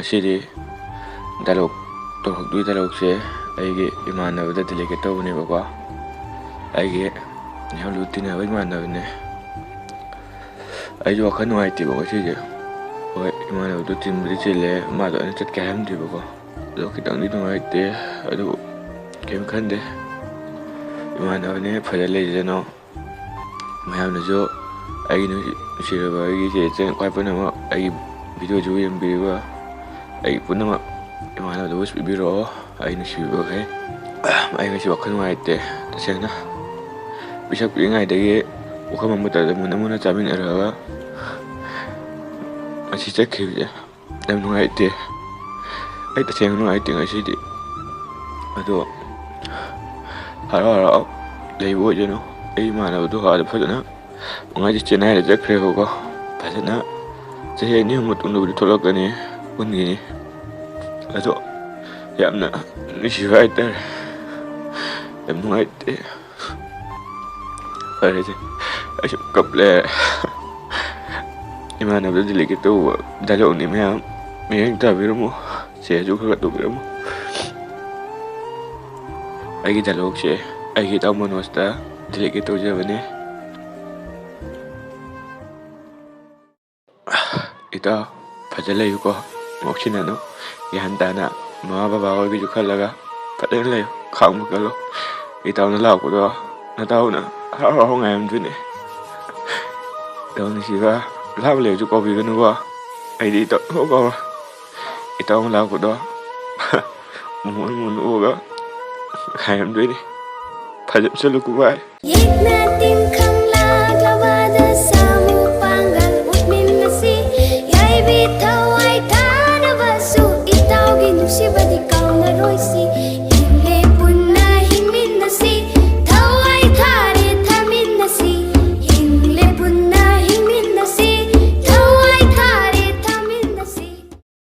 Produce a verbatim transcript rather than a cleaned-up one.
ꯉꯁꯤꯗꯤ ꯗꯥꯏꯂꯣꯛ, ꯇꯧꯔꯛꯇꯣꯏ ꯗꯥꯏꯂꯣꯛꯁꯦ ꯑꯩꯒꯤ ꯏꯃꯥꯟꯅꯕꯗ ꯗꯦꯗꯤꯀꯦꯠ ꯇꯧꯕꯅꯦꯕꯀꯣ꯫ ꯑꯩꯒꯤ ꯌꯥꯝ ꯂꯨ ꯇꯤꯟꯅꯕ ꯏꯃꯥꯟꯅꯕꯅꯦ꯫ ꯑꯩꯁꯨ ꯋꯥꯈꯜ ꯅꯨꯡꯉꯥꯏꯇꯦꯕ ꯉꯁꯤꯁꯦ꯫ ꯍꯣꯏ, ꯏꯃꯥꯟꯅꯕꯗꯣ ꯆꯤꯟꯕꯨꯗꯤ ꯆꯤꯜꯂꯦ, ꯃꯥꯗꯣ ꯑꯩꯅ ꯆꯠꯀꯦ ꯍꯥꯏꯔꯝꯗꯦꯕꯀꯣ꯫ ꯑꯗꯣ ꯈꯤꯇꯪꯗꯤ ꯅꯨꯡꯉꯥꯏꯇꯦ, ꯑꯗꯨꯕꯨ ꯀꯩꯝ ꯈꯟꯗꯦ꯫ ꯏꯃꯥꯟꯅꯕꯅꯦ, ꯐꯖ ꯂꯩꯖꯅꯣ꯫ ꯃꯌꯥꯝꯅꯁꯨ ꯑꯩꯒꯤ ꯅꯨꯡꯁꯤ-, ꯅꯨꯡꯁꯤꯔꯕ ꯑꯩꯒꯤ ꯆꯦ ꯏꯆꯟ ꯈ꯭ꯋꯥꯏ ꯄꯨꯝꯅꯃꯛ ꯑꯩꯒꯤ ꯚꯤꯗꯤꯑꯣꯁꯤꯕꯨ ꯌꯦꯡꯕꯤꯔꯤꯕ ꯑꯩ ꯄꯨꯝꯅꯃꯛ ꯏꯃꯥꯟꯅꯕꯗ wish ꯄꯤꯕꯤꯔꯛꯑꯣ, ꯑꯩ ꯅꯨꯡꯁꯤꯕꯤꯕꯈꯩ꯫ ꯑꯩ ꯉꯁꯤ ꯋꯥꯈꯜ ꯅꯨꯡꯉꯥꯏꯇꯦ ꯇꯁꯦꯡꯅ꯫ ꯄꯤꯁꯛ ꯄꯤꯛꯏꯉꯩꯗꯒꯤ ꯄꯨꯈꯝ ꯑꯃꯠꯇꯗ ꯃꯨꯟꯅ ꯃꯨꯟꯅ ꯆꯥꯃꯤꯟꯅꯔꯒ ꯉꯁꯤ ꯆꯠꯈꯤꯕꯁꯦ ꯌꯥꯝ ꯅꯨꯡꯉꯥꯏꯇꯦ꯫ ꯑꯩ ꯇꯁꯦꯡꯅ ꯅꯨꯡꯉꯥꯏꯇꯦ ꯉꯁꯤꯗꯤ꯫ ꯑꯗꯣ ꯍꯔꯥꯎ ꯍꯔꯥꯎ ꯂꯩꯕ ꯑꯣꯏꯖꯅꯨ꯫ ꯑꯩ ꯏꯃꯥꯟꯅꯕꯗꯣ ꯑꯥꯗ ꯐꯖꯅ ꯃꯉꯥꯏꯁꯦ ꯆꯦꯟꯅꯥꯏꯗ ꯆꯠꯈ꯭ꯔꯦꯕꯀꯣ꯫ ꯐꯖꯅ ꯆꯍꯤ ꯑꯅꯤ ꯑꯍꯨꯝ ꯃꯇꯨꯡꯗꯕꯨꯗꯤ ꯊꯣꯛꯂꯛꯀꯅꯤ, ꯄꯨꯟꯈꯤꯅꯤ꯫ ꯑꯗꯣ ꯌꯥꯝꯅ ꯅꯨꯡꯁꯤꯕ ꯍꯥꯏꯇꯥꯔꯦ, ꯌꯥꯝ ꯅꯨꯡꯉꯥꯏꯇꯦ꯫ ꯐꯔꯦꯁꯦ, ꯑꯩꯁꯨ ꯀꯞꯂꯦ꯫ ꯏꯃꯥꯟꯅꯕꯗ ꯗꯦꯗꯤꯀꯦꯠ ꯇꯧꯕ ꯗꯥꯏꯂꯣꯛꯅꯤ ꯃꯌꯥꯝ, ꯃꯤꯠꯌꯦꯡ ꯇꯥꯕꯤꯔꯝꯃꯣ꯫ ꯆꯦꯁꯨ ꯈꯔ ꯈꯔ ꯇꯧꯕꯤꯔꯝꯃꯣ꯫ ꯑꯩꯒꯤ ꯗꯥꯏꯂꯣꯛꯁꯦ ꯑꯩꯒꯤ ꯏꯇꯥꯎ ꯃꯅꯣꯖꯇ ꯗꯦꯗꯤꯀꯦꯠ ꯇꯧꯖꯕꯅꯦ꯫ ꯏꯇꯥꯎ, ꯐꯖ ꯂꯩꯌꯨꯀꯣ, ꯉꯥꯎꯁꯤꯟꯅꯅꯨ, ꯒ꯭ꯌꯥꯟ ꯇꯥꯅ ꯃꯃꯥ ꯕꯕꯥ ꯍꯣꯏꯒꯤꯁꯨ ꯈꯜꯂꯒ ꯐꯖꯅ ꯂꯩꯌꯨ, ꯈꯥꯡꯕ ꯀꯜꯂꯣ꯫ ꯏꯇꯥꯎꯅ ꯂꯥꯛꯄꯗꯣ ꯅꯇꯥꯎꯅ ꯍꯔꯥꯎ ꯍꯔꯥꯎ ꯉꯥꯏꯔꯝꯗꯣꯏꯅꯦ꯫ ꯏꯇꯥꯎ ꯅꯨꯡꯁꯤꯕ, ꯂꯥꯞꯅ ꯂꯩꯔꯁꯨ ꯀꯥꯎꯕꯤꯒꯅꯨꯀꯣ꯫ ꯑꯩꯗꯤ ꯏꯇꯥꯎ ꯁꯨꯡꯀꯥꯎ ꯀꯥꯎꯔꯣꯏ꯫ ꯏꯇꯥꯎꯅ ꯂꯥꯛꯄꯗꯣ ꯃꯨꯟ ꯃꯨꯟ ꯅꯣꯛꯑꯒ ꯉꯥꯏꯔꯝꯗꯣꯏꯅꯦ꯫ ꯐꯖꯅ ꯆꯠꯂꯨꯀꯣ ꯚꯥꯏ꯫ ꯌꯦꯛꯅ ꯇꯤꯟꯈꯪ